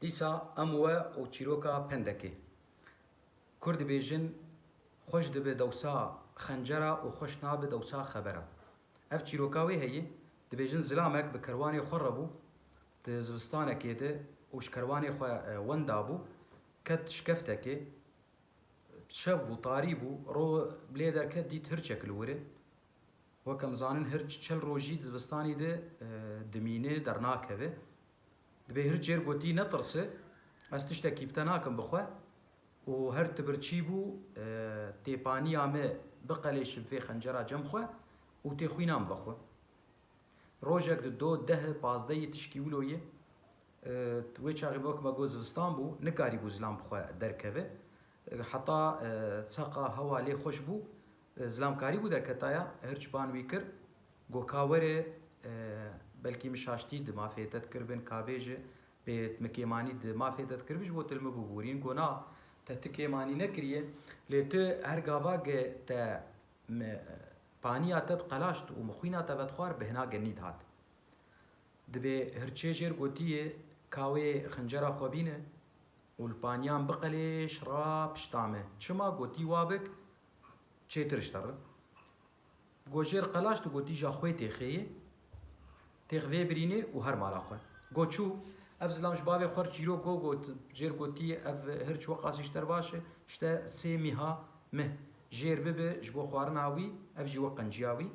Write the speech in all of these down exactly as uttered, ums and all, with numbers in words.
Dîsa em we û çîroka pendekê. Kur dibêjin, xweş dibe dewsa xencera û xweş nabe dewsa xebera. Ev çîroka wê heye, dibêjin zilamek bi kerwanê xwe re bû, di zivistanekê de û ji kerwanê xwe, e, wenda bû, ket şikeftekê, şev bû, tarî bû, ro lê derket dît hirçek li wir e. Wek em zanin hirç çel rojî di zivistanî de, e, dimîne, dernakeve. Dibê hirç jêr gotî, netirse, ez tiştekî bi te nakim bi xwe û her tu birçî bû, e, tê paniya me biqelêşi bi vê xencera cem xwe û tê xwîna min vexwe. Rojek di do, deh, pazdehî tişkî wilo ye. E, wê çaxê wek me got zivistan bû, nikarîbû zilam bi xwe derkeve. E, heta, e, seqa hewa lê xweş bû, e, zilam karîbû derketaya, hirç ban wî kir. Go ka were, e, belkî min şaştî di mafê te dikiribin, ka bêje, bê min kêmanî di mafê te dikiribin, ji bo tu li min bibûrîn. Go na, te tu kêmanî nekiriye, lê tu her gava ge te mi, paniya te diqelaşt û min xwîna te vedixwar, bihna genî dihat. Dibê hirçê jêr gotiye, ka wê xencera xwe bîne û li paniyan biqelêş ra pişta me. Çima gotî wa bik, çêtir ji te re. Go jêr qelaş tu gotî ja xwê têxê ye, têx vê birînê û her mala xwe. Go çû, ev zilam ji bavê xwe re çîrok go got, jêr gotî ev hirç weqasî ji te re baş e, ji te sê mîha mih jêr bibe ji bo xwarina wî, ev jî wek qenciya wî.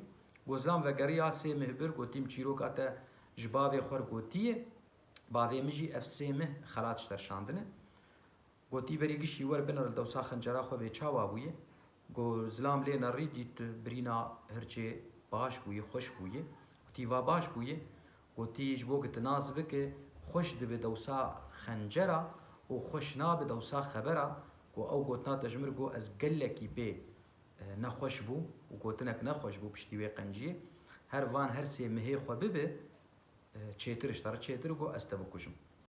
Go zilam vegeriya sê mih bir, gotî min çîroka te ji bavê xwe re gotiye, bavê min jî ev sê mih xelat ji te re şandine. Gotî berî gişî wer binir li dewsa xencera xwe bê çawa bûye. Go zilam lê nerî dît birîna hirçê baş bûye, xweş bûye. Gotî va baş bûye. Gotî ji bo ku tu nas bike, xweş dibe dewsa xencera û xweş nabe dewsa xebera. Go ew gotina te ji min re, go ez gelekî pê, e, nexweş bûm û gotinek nexweş bû piştî wê qenciyê. Her van her sê mihê xwe bibe, e, çêtir ji te re çêtir, go ez te bikujim.